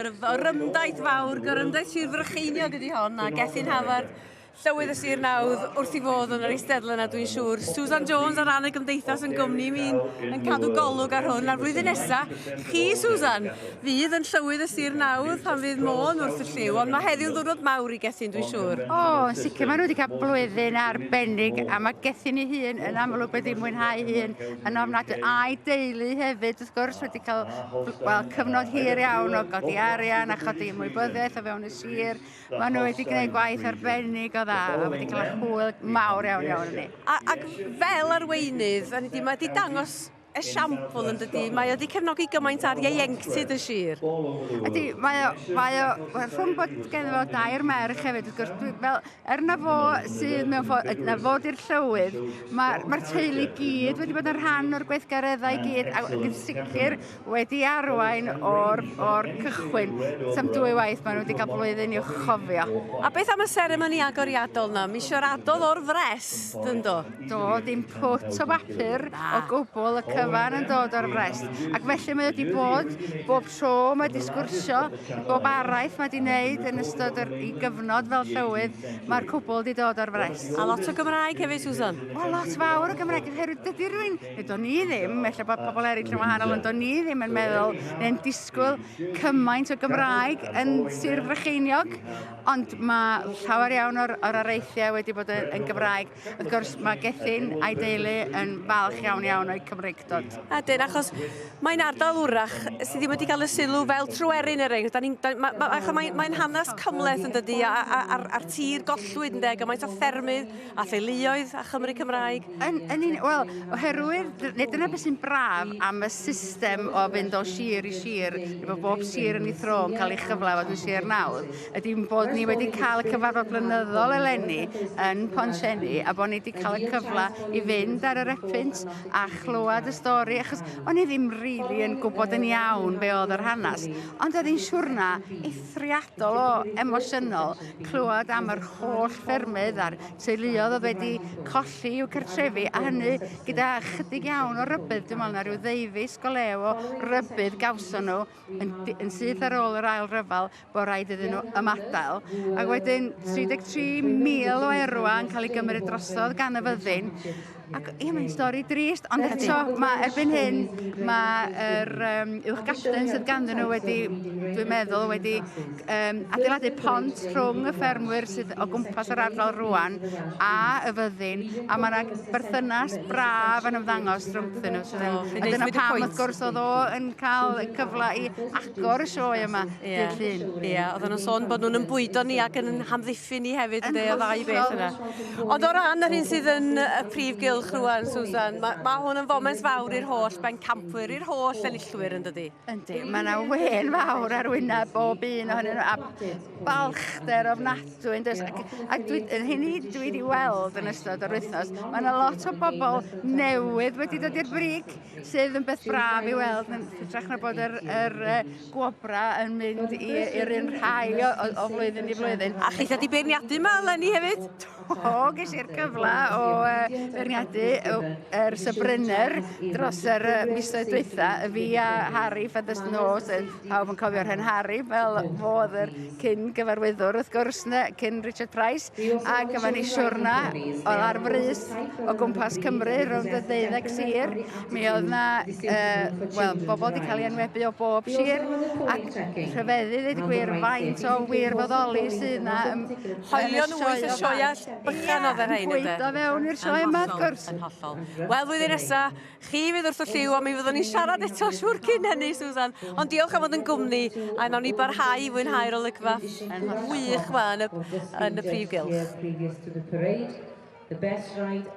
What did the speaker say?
Orymdaith fawr, gorymdaith Sir Frycheiniog ydi hon, a Gethin Havard, Llywydd y Sir Nawdd, wrth i fodd yn yr eisteddle yna dwi'n siŵr. Susan Jones ar ran y gymdeithas yn gwmni mi'n yn cadw golwg ar hwn, a'r flwyddyn nesa, chi Susan, fydd yn Llywydd y Sir Nawdd pan fydd Môn wrth y llyw, ond mae heddiw'n ddiwrnod mawr i Gethin dwi'n siŵr. O, yn sicr, maen nhw wedi cael blwyddyn arbennig, a mae Gethin ei hun yn amlwg wedi mwynhau hun yn ofnadwy, a'i deulu hefyd wrth gwrs wedi cael wel, cyfnod hir iawn o godi arian a chodi ymwybyddiaeth o fewn y sir. Maen nhw wedi gwneud gwaith arbennig o dda a wedi cael hwyl mawr iawn iawn yn ni. A, ac fel arweinydd, mae wedi dangos esiampl yn dydy, mae o wedi cefnogi gymaint ar ieuenctid y sir. Ydy, mae o, mae o, rhwng bod gen fo dair merch hefyd, wrth gwrs, dwi, fel, Er na fo sydd mewn ffordd, na fo di'r llywydd, mae'r ma teulu gyd wedi bod yn rhan o'r gweithgareddau i gyd ac yn sicr wedi arwain o'r, or cychwyn. Sam dwy waith maen nhw wedi cael blwyddyn i'w chofio. A beth am y seremoni agoriadol na? Mi siaradodd o'r frest, yn do? Do, dim pwt o bapur o gwbl, y cyfan yn dod o'r frest. Ac felly mae wedi bod bob tro mae wedi sgwrsio, bob araith mae wedi wneud yn ystod yr, i gyfnod fel llywydd, mae'r cwbl wedi dod o'r frest. A lot o Gymraeg hefyd, Susan? Wel, lot fawr o Gymraeg, oherwydd dydy rhywun, neu do'n ni ddim, ella bod pobl eraill yn wahanol, ond do'n ni ddim yn meddwl neu'n disgwyl cymaint o Gymraeg yn Sir Frycheiniog, ond mae llawer iawn o'r, or areithiau wedi bod yn, yn Gymraeg. Wrth gwrs, mae Gethin a'i deulu yn falch iawn iawn o'i Cymreictod. Ydyn, achos mae'n ardal wrach sydd ddim wedi cael y sylw fel Tryweryn er enghraifft. Ni'n, ma, ma, ma, mae'n mae hanes cymhleth yn dydy, a'r, ar tir gollwyd yn deg, gymaint o ffermydd a theuluoedd a Chymru Cymraeg. Yn, yn un, wel, oherwydd, neu dyna beth sy'n braf am y system o fynd o sir i sir, neu bod bob sir yn ei thro yn cael ei chyfle fod yn sir nawdd, ydy bod ni wedi cael y cyfarfod blynyddol eleni yn Pontsenni a bod ni wedi cael y cyfle i fynd ar yr Epynt a chlywed y stori, achos o'n i ddim rili yn gwybod yn iawn be oedd yr hanes, ond oedd hi'n siwrna eithriadol o emosiynol clywed am yr holl ffermydd a'r teuluoedd oedd wedi colli i'w cartrefi, a hynny gyda chydig iawn o rybudd, dwi'n meddwl na rhyw ddeufis go lew o rybudd gawson nhw yn, yn syth ar ôl yr ail ryfel bod rhaid iddyn nhw ymadael. Ac wedyn 33,000 o erwa yn cael ei gymryd drosodd gan y fyddin. Ac ie, mae'n stori drist, ond eto, mae erbyn hyn, mae'r um, uwch gapten sydd ganddyn nhw wedi, dwi'n meddwl, wedi um, adeiladu pont rhwng y ffermwyr sydd o gwmpas yr ardal rwan a y fyddin, a mae yna berthynas braf yn ymddangos rhwngthyn nhw. Sydd yn, a dyna pam, wrth gwrs, oedd o yn cael cyfle i agor y sioe yma yeah. dydd Llun. Ie, yeah, oedden nhw'n sôn bod nhw'n bwydo ni ac yn hamddiffyn ni hefyd, ynddo, y ddau beth yna. Ond o ran yr hyn sydd yn y prif gylch rwan, Susan, mae ma hwn yn foment fawr i'r holl bencampwyr, i'r holl enillwyr, yn dydi? Yndi, mae yna wen fawr ar wyneb bob un ohonyn nhw, a balchder ofnadwy, yn does? Ac, ac dwi, yn hynny dwi wedi weld yn ystod yr wythnos, mae yna lot o bobl newydd wedi dod i'r brig, sydd yn beth braf i weld yn hytrach na bod yr, yr gwobra yn mynd i'r un rhai o, o, o flwyddyn i flwyddyn. A chi wedi beirniadu yma eleni hefyd? Do, ges i'r cyfle o uh, beirniadu ers y Bryner dros yr uh, misoedd dwytha. Fi a Harry Featherston Hose, pawb yn cofio'r hen Harry fel fodd yr cyn gyfarwyddwr wrth gwrs, ne, cyn Richard Price. Ac yma ni siwrna oedd ar frys o gwmpas Cymru rownd y ddeuddeg sir. Mi oedd na, uh, wel, bobl wedi cael ei enwebu o bob sir ac rhyfeddu ddweud y gwir faint o wirfoddoli sydd na. Hoelion wyth y sioeau bychan oedd y rhain ynde? Bwydo fewn i'r sioe yma, wrth gwrs. Yn hollol. Wel, flwyddyn nesa, Chi fydd wrth y llyw a mi fyddwn ni'n siarad eto siŵr cyn hynny, Susan. Ond diolch am fod yn gwmni a nawn ni barhau i fwynhau'r olygfa wych yma yn y, yn y prif gylch. The best ride.